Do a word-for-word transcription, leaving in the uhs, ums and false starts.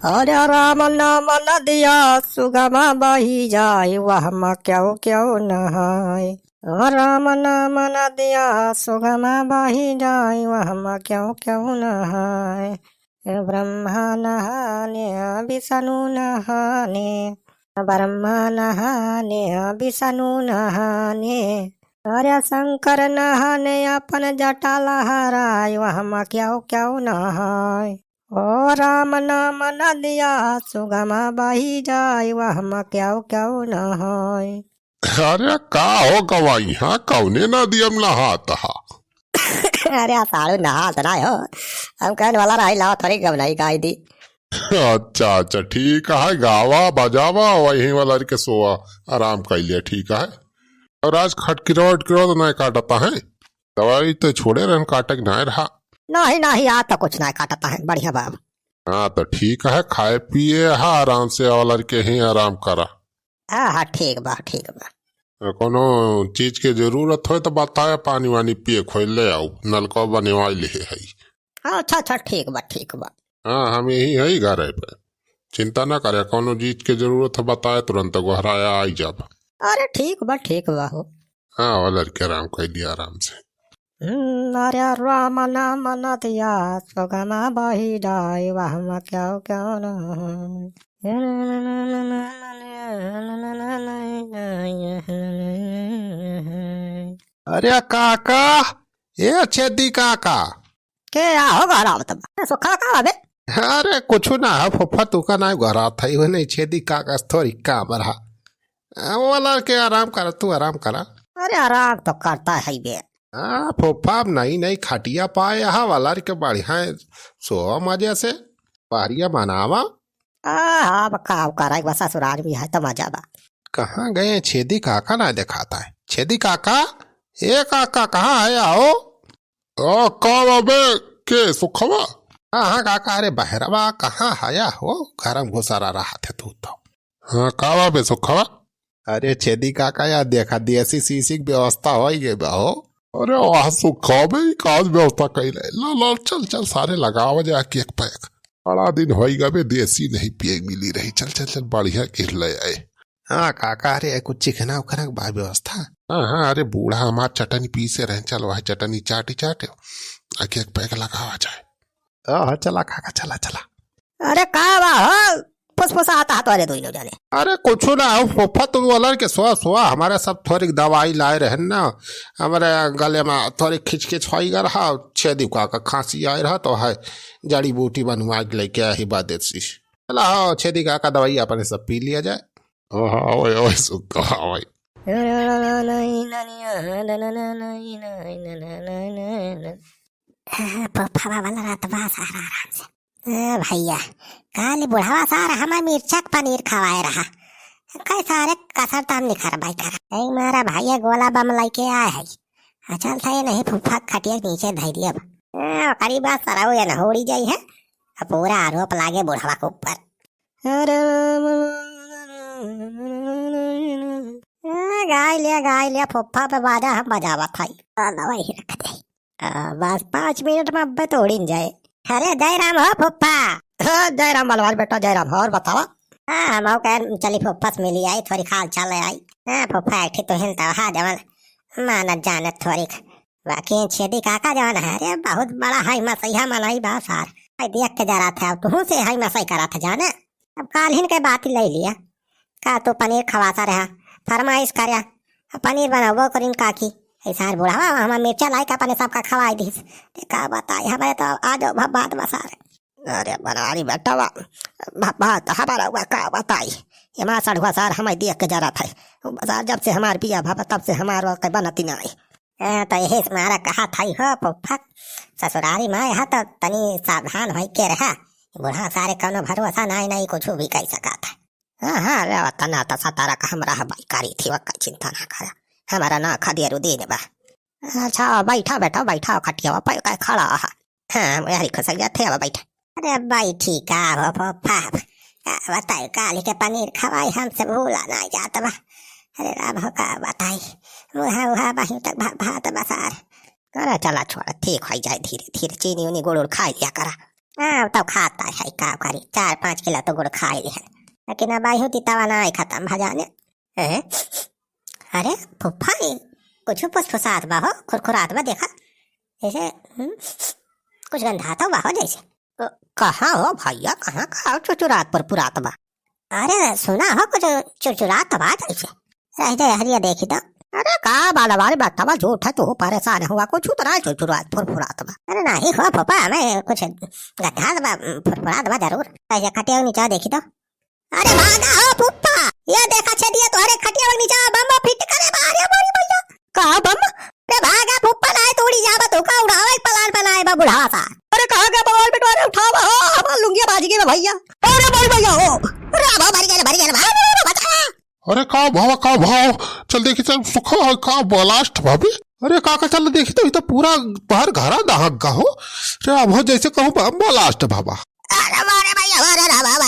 अरे राम नाम नदिया सुगमा बही जाए, वहमा क्यों क्यों नहाए। ओ राम नाम नदिया सुगमा बही जाए, वहमा क्यों क्यों नहाए। ब्रह्मा नहाने विष्णु नहाने, ब्रह्मा नहाने विष्णु नहाने। अरे शंकर नहाने अपन जटा लहराए, वहमा क्यों क्यों नहाए। ओ राम नाम नदिया सुगमा बही जाए, वहमा क्यों क्यों नहाए। अरे का हो गवाई, हाँ कौने नदिया में नहात हा? अरे साढ़ू नहात ना हो, हम कहने वाला रही लाओ थोड़ी गवनाई गाई दी। अच्छा अच्छा ठीक है, गावा बजावा वहीं वाला के सोआ, आराम कर लिया, ठीक है। और आज खटकिरवा उटकिरवा तो नहीं काटता है? दवाई तो छोड़े रहन, काटे के नाय रहा। नहीं, नहीं, आज तो कुछ नाय काटता है, बढ़िया बा। हाँ, तो ठीक है, खाए पिए हा आराम से, और लड़के ही आराम करा। हाँ, हाँ, ठीक बा, ठीक बा। आ, कोनो चीज के जरूरत होए तो बताए, पानी वानी पिए खोए ले आऊ, नलका बनवाई ले है। हाँ, अच्छा, अच्छा, ठीक बा, ठीक बा। हाँ, हम यही है घरे पे, चिंता ना करे, कोनो चीज के जरूरत है बताए, तुरंत गोहराया आई जाब। अरे ठीक बा, ठीक बा हो। हाँ, वो लड़के आराम कर लिया आराम से। हम्म, अरे राम नाम नदिया सुगमा बही जाए, वहमा क्यों क्यों नहाए। अरे काका, ए छेदी काका। के आ हो घर आवत बा? अरे सुखा का बा बे? अरे कुछ ना है फुफ्फा, तू का ना घर आवत है, वो नहीं छेदी काका से थोड़ी काम रहा। आ, वो लड़के आराम कर, तू आराम करा। अरे आराम तो करता है बे। हाँ फुफ्फा, अब नई नई खटिया पाए, यहाँ वाला के बढ़िया है, सो मजे से, पहरिया मनावा। आ, हाँ, अब का करे, बस ससुराल भी है तो मजा बा। कहाँ गए छेदी काका, ना देखाता है। छेदी काका, ए काका, कहाँ है, आओ। आ, का बा बे, के सुखवा? हाँ, हाँ, काका, अरे बहरवा कहाँ हया हो? घर में घुसरा रहा थे तू तो। हाँ, का बा बे सुखवा? अरे छेदी काका, यार देखा, देसी सीसी की व्यवस्था हो गई बा हो। अरे वाह सुखवा बे, ई का व्यवस्था कैले? ला, ला, चल, चल, सारे लगावा जा केक पैक। बड़ा दिन होई गबे, देसी नहीं पिए मिली रही। चल, चल, चल, बढ़िया गिर ले आए। हाँ काका, अरे कुछ चिकना उकना के बा व्यवस्था? हाँ, हाँ, अरे बूढ़ा हमार चटनी पीसे रहे, चल वह चटनी चाटी चाटे, आके एक पैक लगावा जाए। हाँ, हाँ, चला काका, चला, चला। अरे का बा हो? फुसफुसात हा तोरे दोनों जने। अरे कुछ ना हो फूफा, तू वाला के सोआ सोआ, हमारे सब थोड़ी दवाई लाए रहे ना, हमारे गले में थोड़ी खिचखिच होई गर हा, छेदी काका खांसी आए रहा तो है, जड़ी बूटी बनवा के लेके आई बा देसी। चला हो छेदी काका, दवाई अपने सब पी लिया जाए। ओह, ओए, ओए, सुग्गा, ओए। ए, फुफा वाला रात बा सारा आराम से। ए, भैया, काल बुढ़वा सारा हमें मिर्चा के पनीर खवाए रहा। कई सारे कसर ताम निखर बाई करा। ए, मारा भैया गोला बम लेके आए है। आ, चल था ये नहीं फुफा खटिया के नीचे धई दिया अब। ए, ओकरी बात सरऊ ये न होड़ी जाई है। अब पूरा आरोप लागे बुढ़वा के ऊपर। अरे, आ, गाय लिया, गाय लिया, फुफ्फा पे बाजा हम बजावत हई। आ, दवाई रख दे। आ, बस पाँच मिनट में अब्बे तो उड़िन जाए। अरे, जय राम हो फुफ्फा। हाँ, जय राम बलवान बेटा, जय राम। और बतावा? हाँ, हम हो कहे, चली फुफ्फा से मिली आई, थोड़ी हाल चाल ले आई। हाँ, फुफ्फा, एक ठे तुहिन तवहा जवन मानत जानत थोड़ी। बाकी छेदी काका जवन है रे, बहुत बड़ा है मसैया मनई बा सार। आई देख के जरा था, तुहू से है मसई करा था जाने। अब काल्हिन के बात ले लिया, का तू पनीर खवाता रहा, फरमाइश करया, अब पनीर बनाबो करिन काकी। ऐसा बुढ़ावा हमार मिर्चा लाई का अपने सबका खवाई दीस। ते का बताई, हमारे तो आज भ-, बात बसार। अरे बनारी बेटा बा, भ-, बात हमारा हुआ का बताई। ये माँ सढ़ुआ सार हमें देख के जरा था। सार जब से हमार बिया भा तब से हमार के बनती ना आई। हाँ, तो यही से मारा कहा था हो फुफ्फा, ससुरारी माँ यहाँ तो तनी सावधान होई के रहा। बूढ़ा सारे कौनो भरोसा नाई, नाई कुछ भी कह सका था। हाँ, हाँ, रे वतन तो सतारा का हम रह बाई करी थी, वक्का चिंता ना करा। हमारा ना खदेरू दीन बा। अच्छा, बैठा बेटा, बैठा, खटिया पे का खड़ा है। हाँ, यारी खसक जाते अब बैठा। अरे बैठी का हो फुफ्फा, का बताई, काली के पनीर खवाई हमसे भूला ना जात बा। अरे राम हो, का बताई, मुहा उहा बही तक भा-, भात बसार। अरे चला छोड़, ठीक हो जाए धीरे धीरे, चीनी उनी गुड़ उड़ खा लिया करा। हाँ, तब खाता है, का करी, चार पाँच किलो तो गुड़ खाई लिहन, लेकिन अब आही तितावा ना आई खतम भा जाने। हैं? अरे फुफ्फा, ये कुछ फुसफुसात बा हो, खुरखुरात बा, देखा जैसे, हम्म, कुछ गंधात बा हो जैसे। अ, कहाँ हो भैया, कहाँ का चुरचुरात फुरफुरात बा? अरे सुना हो, कुछ चुरचुरात बा जैसे। रह जाए हरिया देखी तो। अरे का बाला बारी बात बा, झूठ है, तू परेशान हुआ, कुछ तो ना चुरचुरात फुरफुरात बा। अरे नाही हो फुफ्फा, हमें कुछ गंधात बा, फुरफुरात बा जरूर। ऐसे खटिया नीचे देखी तो। अरे भागा हो फुफ्फा, ये देखा छेदिया तोहरे खटिया के नीचे बम फिट करे बा। अरे बड़ी भैया, का बम? अरे भागा फुफ्फा, नाही तो उड़ी जाबा, तोका उड़ावे के प्लान बनाए बा बुढ़ावा सा। अरे कहाँ गया बवाल बेटवा रे, उठावा हो, हमार लुंगिया बाजी गई बा भैया। अरे बड़ी भैया हो, अरे बाबा मर गया, मर गया, अरे बचावा। अरे का भावा, का भाव? चल देखी, चल सुखा है का ब्लास्ट भाभी। अरे काका चल देखी तो, ये तो पूरा बाहर घरा दहक गा हो। रे अब हो जैसे कहूँ बा-, ब्लास्ट भावा। अरे बारे भैया, अरे रे बाबा,